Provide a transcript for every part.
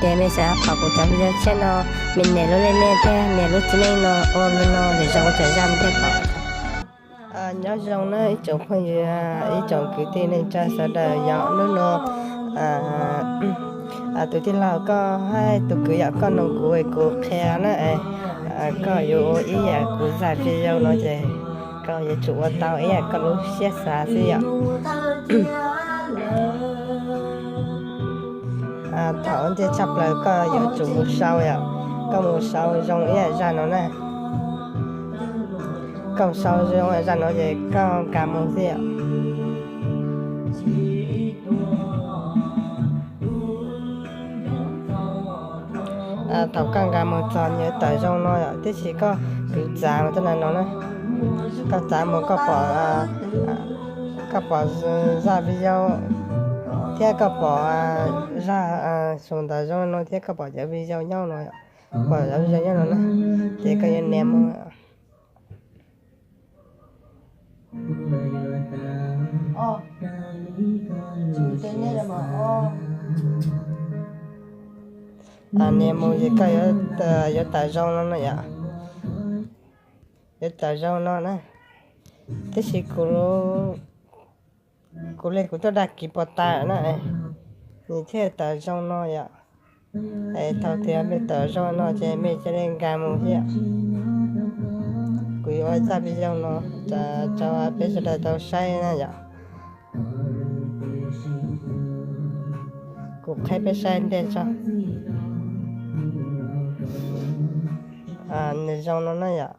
Ces mej xav pom kuv cov video tshiab no, mej nias lub lej lej thiab nias lub txiv neej no ua li no lwm zaus kuv tseem zaj mej thiaj pom. Nyob zoo na ib tsoom phooj ywg, ib tsoom kwv tij neej tsa sawv daws yom. Hnub no tus tij laug koj hab tus kwv yom, koj noog kuv es kuv qhia na, koj yuav ua ib yam kuv zaj video no ces koj yuav tsum ua tau ib yam koj lub siab xav xwb yom. Thaum ntej tshaj plaws koj yuav tsum mus sau yom, koj mus sau zoo ib yam zaj no na. Koj sau zoo ib yam zaj no ces koj nkag mus xwb yom. Thaum koj nkag mus txog nws yuav tawm zoo no yom, tiam sis koj kov txav mus txog no na, koj txav mus koj pom, koj pom zaj video thiab koj pom zaj, sau ntawv zoo no thiab koj pom cov video nyob no, pom cov video nyob no na, ces koj yuav nias mus. Nias mus ces koj yuav tawm zoo no na yom, yuav tawm zoo no na, tiam sis kuv, kuv li kuv tuaj dag kiv pos tas na, nws thiaj tawm zoo no yom. Es thaum tias mej tawm zoo no ces mej cia li nkag mus thiab. Kuv yuav ua zaj video no rau peb sawv daws tau saib na yom. Kuv qhib peb saib ntej tso. Nws zoo no na yom.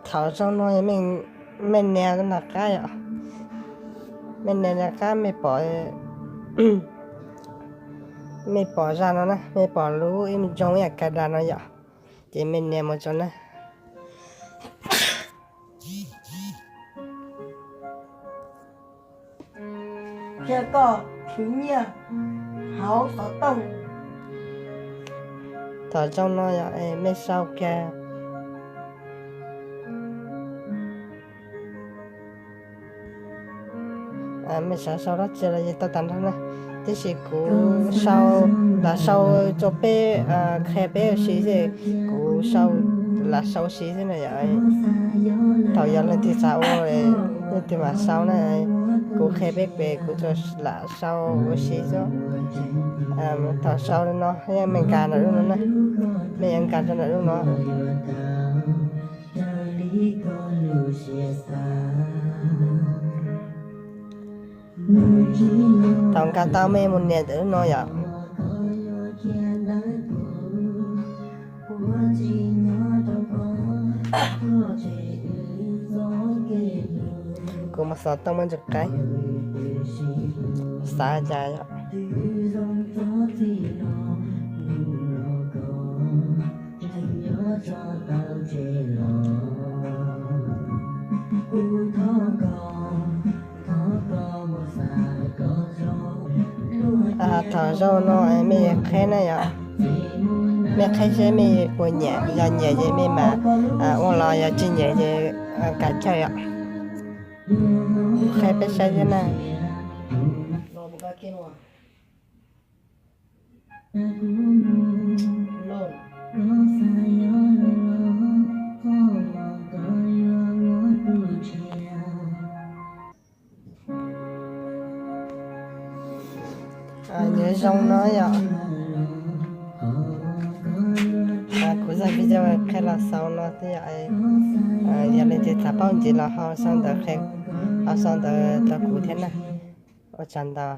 Thaum zoo no mej nias nram qab yom, mej nias nram qab mej pom, mej pom zaj no na, mej pom lub ib ntsoog ib yam kas das no yom, ces mej nias mus tso na. Qhia koj khwv nyiaj hauv xov tooj. Thaum zoo no yog mej sau kiag, mej xav sau dab tsi los yeej tau tag nrho na. Tiam sis kuv sau, lam sau rau peb, qhia peb ua si xwb, kuv sau, lam sau ua si xwb na yom. Thaum yog leej twg xav ua, leej twg mam sau na. Kuv qhia peb pem kuv tsuas lam sau ua si xwb. Thaum sau li no, mej nkag nram lub no na, mej yuav nkag rau nram lub no. Thaum nkag tau mej mus nias ntawm lub no yom. Kuv mus xov tooj muaj ntsis qeeb, xav cas yom. Thaum zoo no mej qhib na yom, mej qhib seb mej puas nyiam, yog nyiam ces mej mam ua los, yog tsis nyiam ces kav chaw yom. Qhib peb saib thiab na. Nws zoo no yom. Kuv zaj video qhia los xaus no xwb yom. Yog leej twg xav paub ntxiv los ho sau ntawv, ho sau ntawv rau kuv thiab na. Ua tsaug ntau.